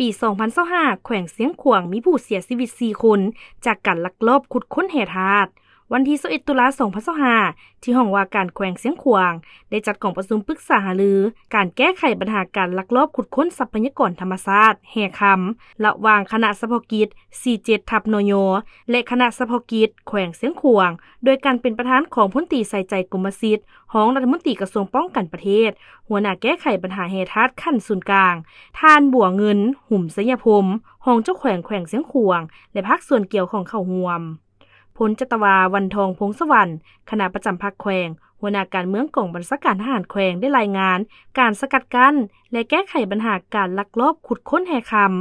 ປີສອງພັນຊາວຫ້າ ແຂວງຊຽງຂວາງມີຜູ້ເສຍຊີວິດສີ່ຄົນ ຈາກການລັກລອບຂຸດຄົ້ນແຮ່ທາດ. ວັນທີຊາວເອັດ ຕຸລາ ສອງພັນຊາວຫ້າ ທີ່ຫ້ອງວ່າການແຂວງຊຽງຂວາງ ໄດ້ຈັດກອງປະຊຸມປຶກສາຫາລື ການແກ້ໄຂບັນຫາການລັກລອບຂຸດຄົ້ນຊັບພະຍາກອນທຳມະຊາດ ແຮ່ຄຳ ລະຫວ່າງຄະນະສະເພາະກິດ ສີ່ເຈັດ ທັບ ນຍ ແລະ ຄະນະສະເພາະກິດແຂວງຊຽງຂວາງ ໂດຍການເປັນປະທານຂອງພົນຕີ ໄຊໄຈ ກົມມະສິດ ຮອງລັດຖະມົນຕີກະຊວງປ້ອງກັນປະເທດ, ຫົວໜ້າແກ້ໄຂບັນຫາແຮ່ທາດຂັ້ນສູນກາງ, ທ່ານ ບົວເງິນ ຫຸມໄຊຍະພົມ ຮອງເຈົ້າແຂວງແຂວງຊຽງຂວາງ ແລະ ພາກສ່ວນກ່ຽວຂ້ອງເຂົ້າຮ່ວມ. ພົນຈັດຕະວາ ວັນທອງ ພົງສະຫວັນ ຄະນະປະຈຳພັກແຂວງ, ຫົວໜ້າການເມືອງກອງບັນຊາການທະຫານແຂວງ ໄດ້ລາຍງານການສະກັດກັ້ນ ແລະ ແກ້ໄຂບັນຫາການລັກລອບຂຸດຄົ້ນແຮ່ຄຳ.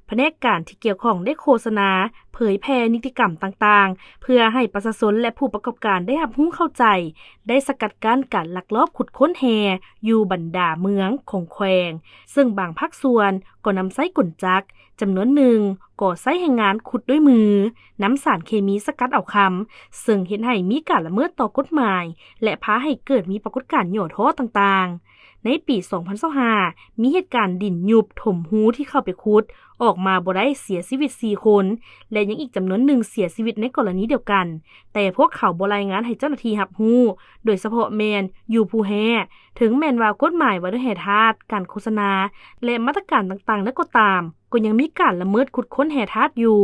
ພະແນກການທີ່ກ່ຽວຂ້ອງໄດ້ໂຄສະນາ ເຜີຍແຜ່ນິຕິກຳຕ່າງໆ ເພື່ອໃຫ້ປະຊາຊົນ ແລະ ຜູ້ປະກອບການໄດ້ຮັບຮູ້ເຂົ້າໃຈ, ໄດ້ສະກັດກັ້ນການລັກລອບຂຸດຄົ້ນແຮ່ຢູ່ບັນດາເມືອງຂອງແຂວງ, ເຊິ່ງບາງພາກສ່ວນກໍນຳໃຊ້ກົນຈັກ, ຈຳນວນໜຶ່ງກໍໃຊ້ແຮງງານຂຸດດ້ວຍມື, ນຳສານເຄມີສະກັດເອົາຄຳ, ເຊິ່ງເຮັດໃຫ້ມີການລະເມີດຕໍ່ກົດໝາຍ ແລະ ພາໃຫ້ເກີດມີປາກົດການຫຍໍ້ທໍ້ຕ່າງໆ. ໃນປີສອງພັນຊາວຫ້າ ມີເຫດການດິນຍຸບຖົມຮູທີ່ເຂົ້າໄປຂຸດ ອອກມາບໍ່ໄດ້ ເສຍຊີວິດສີ່ຄົນ ແລະ ຍັງອີກຈຳນວນໜຶ່ງເສຍຊີວິດໃນກໍລະນີດຽວກັນ, ແຕ່ພວກເຂົາບໍ່ລາຍງານໃຫ້ເຈົ້າໜ້າທີ່ຮັບຮູ້, ໂດຍສະເພາະແມ່ນຢູ່ພູແຮ່. ເຖິງແມ່ນວ່າກົດໝາຍວ່າດ້ວຍແຮ່ທາດ, ການໂຄສະນາ ແລະ ມາດຕະການຕ່າງໆແລ້ວກໍຕາມ, ກໍຍັງມີການລະເມີດຂຸດຄົ້ນແຮ່ທາດຢູ່.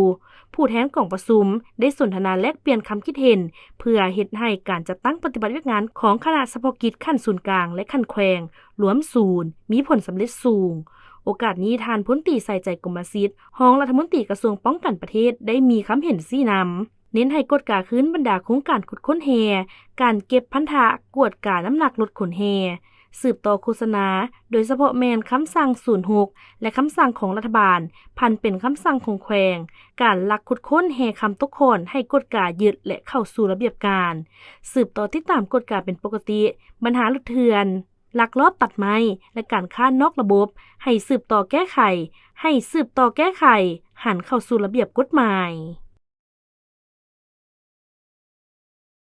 ຜູ້ແທນກອງປະຊຸມໄດ້ສົນທະນາແລກປ່ຽນຄຳຄິດເຫັນ ເພື່ອເຮັດໃຫ້ການຈັດຕັ້ງປະຕິບັດວຽກງານຂອງຄະນະສະເພາະກິດຂັ້ນສູນກາງ ແລະ ຂັ້ນແຂວງລວມສູນ ມີຜົນສຳເລັດສູງ. ໂອກາດນີ້ ທ່ານ ພົນຕີ ໄຊໄຈ ກົມມະສິດ ຮອງລັດຖະມົນຕີກະຊວງປ້ອງກັນປະເທດ ໄດ້ມີຄຳເຫັນຊີ້ນຳ ເນັ້ນໃຫ້ກວດກາຄືນບັນດາໂຄງການຂຸດຄົ້ນແຮ່, ການເກັບພັນທະ, ກວດການ້ຳໜັກລົດຂົນແຮ່, ສືບຕໍ່ໂຄສະນາ, ໂດຍສະເພາະແມ່ນຄຳສັ່ງສູນຫົກ ແລະ ຄຳສັ່ງຂອງລັດຖະບານ ຜັນເປັນຄຳສັ່ງຂອງແຂວງ, ການລັກຂຸດຄົ້ນແຮ່ຄຳຕົກຂອນໃຫ້ກວດກາຍຶດ ແລະ ເຂົ້າສູ່ລະບຽບການ, ສືບຕໍ່ຕິດຕາມກວດກາເປັນປົກກະຕິ, ບັນຫາຫຼຸດເຖື່ອນ, ລັກລອບຕັດໄມ້ ແລະ ການຄ້ານອກລະບົບ ໃຫ້ສືບຕໍ່ແກ້ໄຂ, ໃຫ້ສືບຕໍ່ແກ້ໄຂ, ຫັນເຂົ້າສູ່ລະບຽບກົດໝາຍ.